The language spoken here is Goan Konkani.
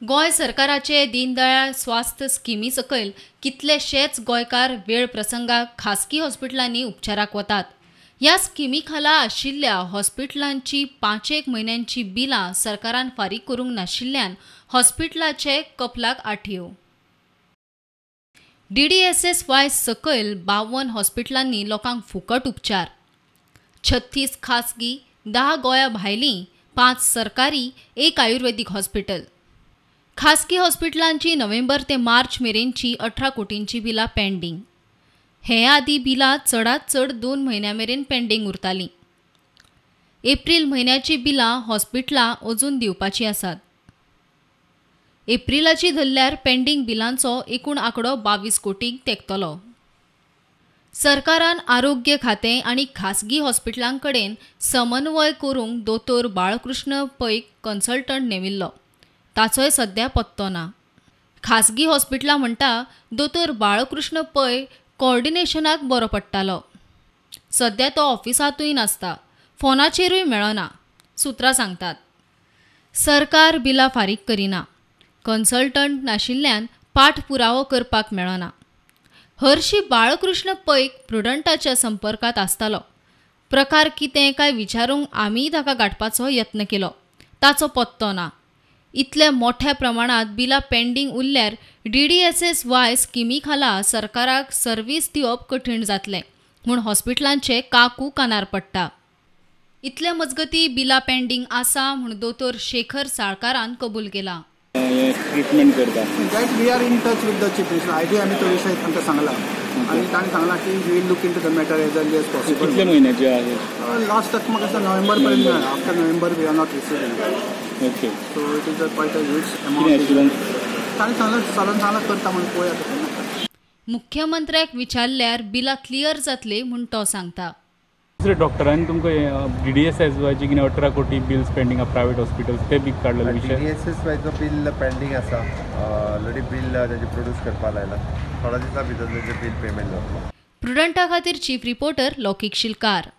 गोंय सरकाराचे दीनदयाळ स्वास्थ्य स्किमी सकयल कितलेशेच गोंयकार वेळ प्रसंगाक खासगी हॉस्पिटलांनी उपचाराक वतात. ह्या स्किमी खाला आशिल्ल्या हॉस्पिटलांची 5-1 म्हयन्यांची बिलां सरकारान फारीक करूंक नाशिल्ल्यान हॉस्पिटलाचे कपलाक आठयो. DDSSY सकयल 52 हॉस्पिटलांनी लोकांक फुकट उपचार, 36 खासगी, 10 गोंया भायलीं, 5 सरकारी, 1 आयुर्वेदीक हॉस्पिटल. खासगी हॉस्पिटलांची नोव्हेंबर ते मार्च मेरेनची 18 कोटींची बिलां पेंडींग. हे आदी बिलां चडात चड 2 म्हयन्यां मेरेन पेंडींग उरतालीं. एप्रील म्हयन्याची बिलां हॉस्पिटलां अजून दिवपाची आसात. एप्रिलाची धरल्यार पेंडींग बिलांचो एकूण आंकडो 22 कोटींक तेंकतलो. सरकारान आरोग्य खातें आनी खासगी हॉस्पिटलां कडेन समन्वय करूंक दोतोर बाळकृष्ण पैक कन्सल्टंट नेमिल्लो. ताचोय सद्या पत्तो ना. खासगी हॉस्पिटलां म्हणटा दोतोर बाळकृष्ण पै कोऑर्डिनेशनाक बरो पडटालो. सद्या तो ऑफिसांतूय नासता, फोनाचेरूय मेळना, सुत्रां सांगतात. सरकार बिलां फारीक करिना, कन्सल्टंट नाशिल्ल्यान पाठपुरावो करपाक मेळना. हरशी बाळकृष्ण पैक प्रुडंटाच्या संपर्कांत आसतालो. प्रकार कितें काय विचारूंक आमीय ताका गांठपाचो यत्न केलो, ताचो पत्तो ना. इतले मोठ्या प्रमाणात बिलां पेंडींग उरल्यार DDSSY स्किमी खाला सरकाराक सर्वीस दिवप कठीण जातलें म्हूण हॉस्पिटलांचे काकू कानार पडटा. इतले मजगती बिलां पेंडींग आसा म्हूण दोतोर शेखर साळकारान कबूल केला. ट्रिटमेंट करता that we are in touch with the chief minister. ID आमी तो विशय तांकां सांगला आनी तांणी सांगला की we will look into the matter as early as possible. कितले म्हयन्याचे आहे? लास्ट तक म्हाका दिसता नोव्हेंबर पर्यंत मेळ्ळा. After November we are not receiving. Okay, so it is a quite a huge amount. तांणी सांगला, सरान सांगला करता म्हूण, पळोवया केन्ना. मुख्यमंत्र्याक विचारल्यार बिलां क्लियर जातली म्हूण तो सांगता. दुसरे डॉक्टरांनी तुमकां DDSSYची कितें 18 कोटी बिल्स पेंडींग आहा प्रायवेट हॉस्पिटल्स ते बी काडलेले विशय. DDSSYचो बिल पेंडींग आसा, ऑलरेडी बिल तांचे प्रोड्यूस करपाक लायला. थोड्या दिसां भितर तांचे बिल पेमेंट जातलो. प्रुडंटा खातीर चीफ रिपोर्टर लौकीक शिलकार.